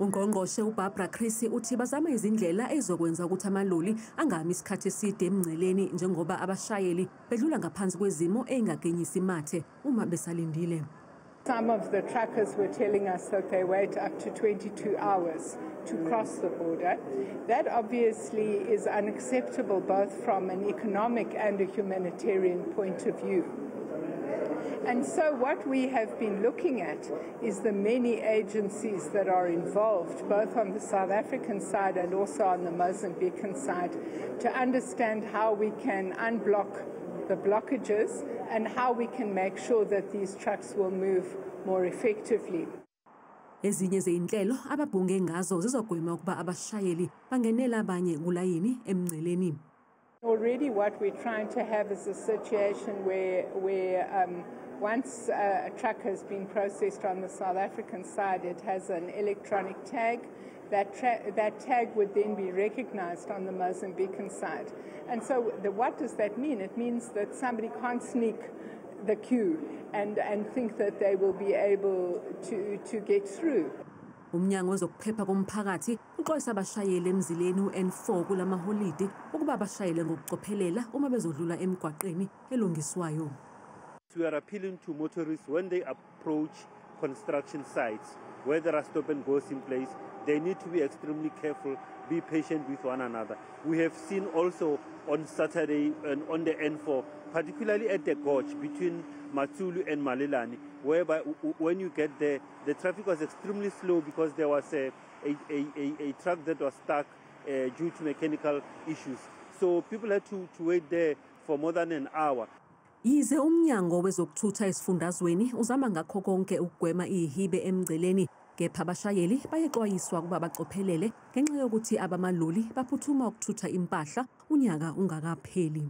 Ungqongqoshe uBarbara Creecy uthi bazama izindlela ezokwenza ukuthi amaloli angami isikhathi eside emngceleni njengoba abashayeli bedlula ngaphansi kwezimo ey'ngaginyisi mathe uma besalindile. Some of the truckers were telling us that they wait up to 22 hours to cross the border. That obviously is unacceptable both from an economic and a humanitarian point of view. And so what we have been looking at is the many agencies that are involved, both on the South African side and also on the Mozambican side, to understand how we can unblock the blockages and how we can make sure that these trucks will move more effectively. Ezinye zezinhlelo ababhunge ngazo zizogwema ukuba abashayeli bangenela abanye kulayini emngceleni. Already what we're trying to have is a situation where once a truck has been processed on the South African side, it has an electronic tag. That tag would then be recognized on the Mozambican side. And so what does that mean? It means that somebody can't sneak the queue and think that they will be able to get through. Umnyango wezokuphepha komphakathi uxwayisa abashayeli emzileni u-N4 kulamaholide ukuba bashayele ngokucophelela uma bezodlula emgwaqeni elungiswayo. We are appealing to motorists when they approach construction sites where there are stop and goes in place. They need to be extremely careful, be patient with one another. We have seen also on Saturday and on the N4, particularly at the gorge between Matsulu and Malelane, whereby when you get there, the traffic was extremely slow because there was a truck that was stuck due to mechanical issues. So people had to wait there for more than an hour. Yize umnyango wezokuthutha esifundazweni uzama ngakho konke ukugwema izihibe emngceleni, kepha abashayeli bayexwayiswa ukuba bacophelele ngenxa yokuthi abamaloli baphuthuma ukuthutha impahla unyaka ungakapheli.